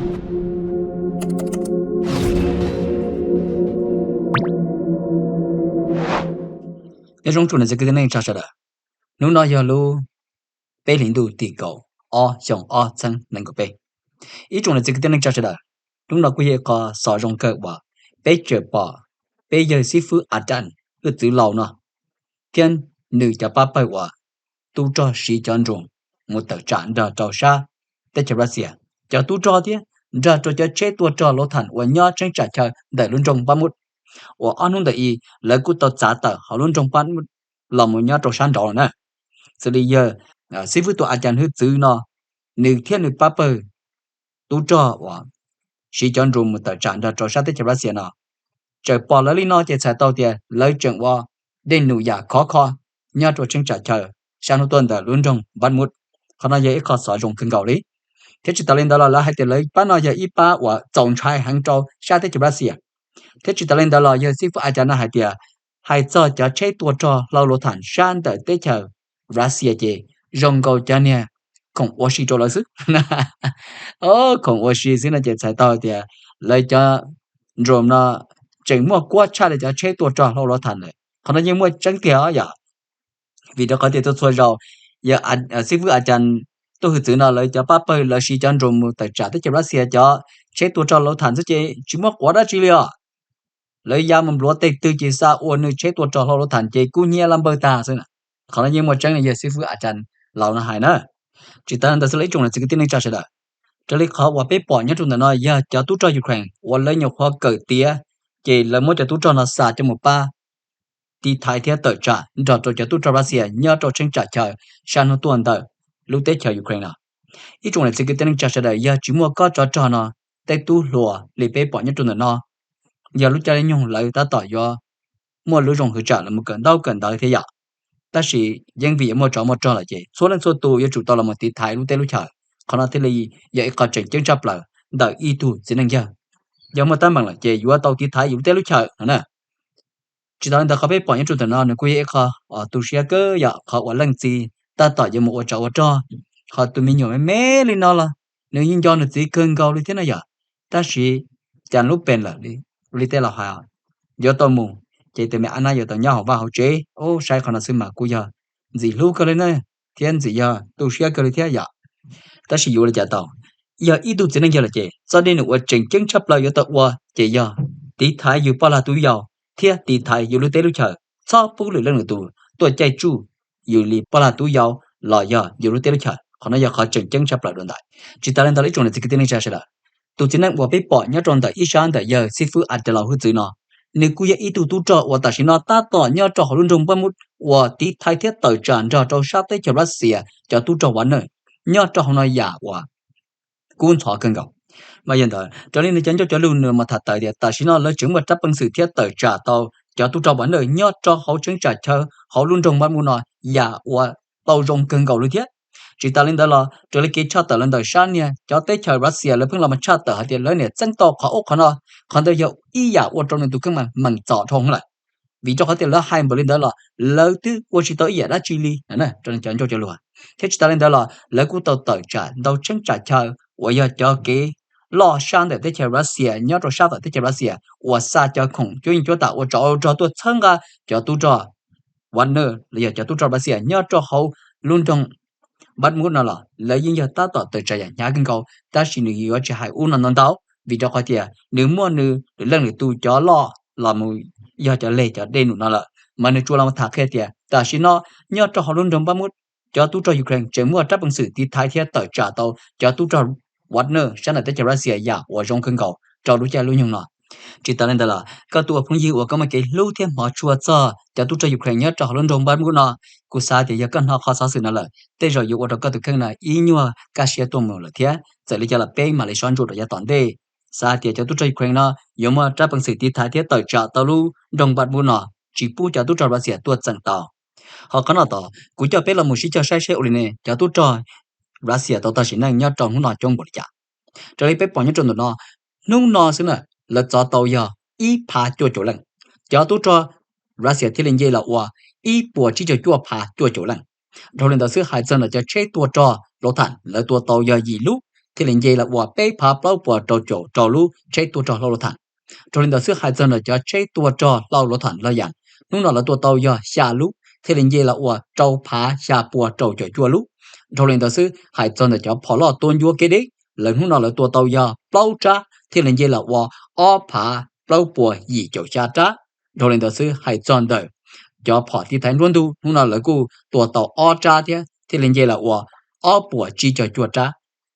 Nyob zoo tsoom niam txiv kwv tij neej tsa sawv daws, hnub no yog lub peb hlis ntuj tim kaum ob xyoo ob txhiab nees nkaum peb. Ib tsoom niam txiv kwv tij neej tsa sawv daws, hnub no kuj yog ib qho xov zoo kawg uas peb tseem pom peb yawg xib fwb A Cas hwj txwv laus no thiab nws cov pab pawg uas tub rog siv cov drone mus tawm tsam nrog rau sab teb chaws Russia. Cov tub rog thiab nrog rau cov tsheb tua rog Lufthansa uas nyob cheeb tsam chaw ntawm lub nroog Bakhmut uas ob hnub ntawm i lawv kuj tau txav tawm hauv lub nroog Bakhmut los mus nyob rau sab nraud lawm na. Xws li yawg xib fwb tus A Cas hwj txwv no, nws thiab nws pab pawg tub rog uas siv cov drone mus tawm tsam nrog rau sab teb chaws Russia no, txawm pom lawv li no ces txhais tau tias lawv tseem ua dej num yam khov kho nyob rau cheeb tsam chaw sab hnub tuaj ntawm lub nroog Bakhmut. Qhov no yog ib qho xov zoo kawg nkaus li. Thiab tsis tas li ntawd los lawv hais tias lawv pab no yog ib pab uas txaus ntshai heev rau sab teb chaws Russia. Thiab tsis tas li ntawd los yawg xib fwb A Cas no hais tias hais txog cov tsheb tua rog hlau Lufthansa sab ntawm teb chaws Russia ces zoo nkaus cov niag khoom ua si rau lawv xwb. Khoom ua si xwb no ces txhais tau tias lawv cov drone no tseem muaj kuab tshaj li cov tsheb tua rog hlau Lufthansa lawm. Qhov no yeej muaj tseeb tiag os yom. Vim rau qhov tias txhua txhua zaus yog xib fwb A Cas tuaj hwj txwv no lawv cov pab pawg lawv siv cov drone mus tawm tsam teb chaws Russia cov tsheb tua rog Lufthansa xwb ces tsis muaj quav dab tsi li os. Lawv ya mus npluav tej twg ces xa ua nws tsheb tua rog hlau Lufthansa ces kub hnyiab laj npawg tag xwb. Qhov no yeej muaj tseeb li yawg xib fwb A Cas laus no hais na. Tsis tas ntawd xwb los ib tsoom niam txiv kwv tij neej tsa sawv daws, raws li qhov uas peb pom nyob rau ntawm no yog cov tub rog Ukraine uas lawv nyuam qhuav kawm tiav, ces lawv muab cov tub rog no xa coj mus pab tiv thaiv thiab tawm tsam nrog rau cov tub rog Russia nyob rau cheeb tsam chaw sab hnub tuaj ntawm lub teb chaws Ukraine no. Ib tsoom niam txiv kwv tij neej tsa sawv daws, yog tsis muaj kob tsov rog no, tej tub hluas li peb pom nyob rau ntawm no, yog lub caij lub nyoog lawv tab tom yuav muaj lub zoo hwv tsam los mus kawm ntaub kawm ntawv thiab yom. Tab sis yeej vim yuav muaj tsov muaj rog lawm ces txhua leej txhua tus yuav tsum tau los mus tiv thaiv lub teb lub chaws. Qhov no thiaj li yog ib qho tseem ceeb tshaj plaws ntawm ib tug txiv neej yawg. Yog muaj teeb meem lawm ces yuav tau tiv thaiv yus lub teb lub chaws no na. Tsis tas li ntawd qhov peb pom nyob rau ntawm no nws kuj yog ib qho tu siab kawg yom, qhov uas leej txiv tab tom yuav mus ua tsov ua rog, ho tus me nyuam me me li no los nws yeej nco nws txiv kawg nkaus li thiab na yom. Tab sis cas lub peem lawm li, ua li tej laus hais, yuav tau mus ces tus me ab nab yuav tau nyob hauv vaj hauv tsev. Ub, saib qhov no xwb mas kuj yog ntxim hlub kawg li na, thiab ntxim yog tu siab kawg li thiab yom. Tab sis yuav ua li cas tau, yog ib tug txiv neej yawg lawm ces txoj dej num uas tseem ceeb tshaj plaws yuav tau ua ces yog tiv thaiv yus poj lag tub yau thiab tiv thaiv yus lub teb lub chaws, txhob pub lwm leej lwm tus tuaj caij tsuj yus li poj lag tub yau los yog yus lub teb lub chaws. Qhov no yog qhov tseem ceeb tshaj plaws dua ntais. Tsis tas li ntawd los ib tsoom niam txiv kwv tij neej tsa sawv daws, tus txiv neej uas peb pom nyob rau ntawm ib sab ntawm yawg xib fwb A Cas laus hwj txwv no, nws kuj yog ib tug tub rog uas tam sim no tab tom nyob rau hauv lub nroog Bakhmut uas tiv thaiv thiab tawm tsam nrog rau sab teb chaws Russia cov tub rog Wagner nyob rau hauv no yam uas kub ntxhov kawg nkaus. Mas yog ntawd raws li nws cov ncauj cov lus nws mas tham tawm tias tam sim no lawv tseem muaj rab peev xwm thiab tawm tsam tau cov tub rog Wagner nyob rau hauv cheeb tsam chaw hauv lub nroog Bakhmut no yam uas tau zoo kawg nkaus li thiab. Tsis tas li ntawd los raws li kev tshaj tawm los ntawm sab niag cov teb chaws Russia lawv pheej los mas tshaj tawm hais tias lawv niam txeeb tau qhov ub qhov no, qhov ntawd yog ib yam ua rau nws tus kheej mas meem txom dhau lawm. Vim rau qhov tias lawv hais npaum li ntawd los lawv twb ua tsis tau ib yam dab tsi li. Cov ncauj cov lus, thiab tsis tas li ntawd los lawv kuj tau tawm tsam ntau cheeb tsam chaw uas yog cov kev loj sab ntawm teb chaws Russia nyob rau sab tom teb chaws Russia uas xa cov khoom cuab yeej cuab tam ua tsov ua rog tuaj txhawb nqa cov tub rog Wagner los yog cov tub rog Russia nyob rau hauv lub nroog Bakhmut no los lawv yeej yog tab tom tawm tsam yam hnyav kawg nkaus, tab sis nws yuav tsis hais ub no ntau ntau, vim rau qhov tias nws muaj nws lwm leej lwm tus cov loj los mus yog cov leg cov dej num no lawm, mas nws tsuas los tham qhia tias tam sim no nyob rau hauv lub nroog Bakhmut, cov tub rog Ukraine tseem muaj rab peev xwm tiv thaiv thiab tawm tsam tau cov tub rog Wagner sab ntawm teb chaws Russia yam uas zoo kawg nkaus rau lub caij lub nyoog no. Tsis tas li ntawd los koj tus ua phooj ywg uas koj muaj kev hlub thiab hmov tshua txog cov tub rog Ukraine nyob rau hauv lub nroog Bakhmut no, kuv xav tias yog koj hnov qhov xov xwm no lawm tej zaum yuav ua rau koj tus kheej no ib nyuag kaj siab tuaj mus lawm thiab. Txawm li cas los peb mam li sib ntsib dua yav tom ntej. Xav tias cov tub rog Ukraine no yuav muaj rab peev xwm tiv thaiv thiab tawm tsam tau lub nroog Bakhmut no tsis pub cov tub rog Russia tuaj txeem tau. Ho qhov no tod kuv coj peb los mus sib cog saib seb ua li ne cov tub rog Russia tau tag sim neej nyob rau hnub no coob npaum li cas. Raws li peb pom nyob rau ntawm no, hnub no xwb na, lawv txov tau yog ib phav cuaj caum leej. Cov tub rog Russia thiaj li nce los ua ib puas tsib caug cuaj phav cuaj caum leej. Dhau li ntawd xwb hais txog ntawm cov tsheb tua rog Lufthansa lawv tua tau yog yim lub thiaj li nce los ua peb phav plaub puas rau caum rau lub tsheb tua rog Hlau Luas Tham. Dhau li ntawd xwb hais txog ntawm cov tsheb tua rog Hlau Luas Tham Los Yas, hnub no lawv tua tau yog xya lub thiaj li nce los ua rau phav xya puas rau caum cuaj lub. Dhau li ntawd xwb hais txog ntawm cov phom loj tua ncua kev deb, lawv hnub no lawv tua tau yog plaub rab thiaj li nce los ua ob phav plaub puas yim caum xya rab. Dhau li ntawd xwb hais txog ntawm cov phom tiv thaiv nruab ntug, hnub no lawv kuj tua tau ob rab thiab thiaj li nce los ua ob puas tsib caug cuaj rab.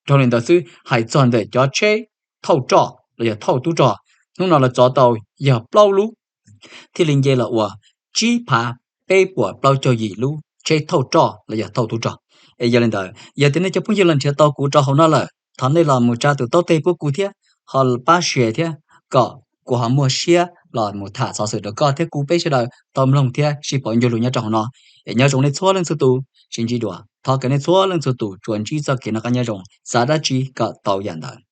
Dhau li ntawd xwb hais txog ntawm cov tsheb thauj roj los yog thauj tub rog, hnub no lawv txov tau yog plaub lub thiaj li nce los ua tsib phav peb puas plaub caug yim lub tsheb thauj roj los yog thauj tub rog. Es yog li ntawd yog tias nej cov phooj ywg los nrhiav tau kuv rau hauv no lawm, thov nej los mus tsa tus taub teg pub kuv thiab, ho pab share thiab, kom kuv ho muaj siab los mus tham xov xwm rau koj thiab kuv peb sawv daws tau mloog thiab sib pauv ncauj lus nyob rau hauv no. Es nyob zoo nej txhua leej txhua tus, sib ntsib dua, thov kom nej txhua leej txhua tus tsuas ntsib txoj kev noj qab nyob zoo, xav dab tsi kom tau yam ntawd.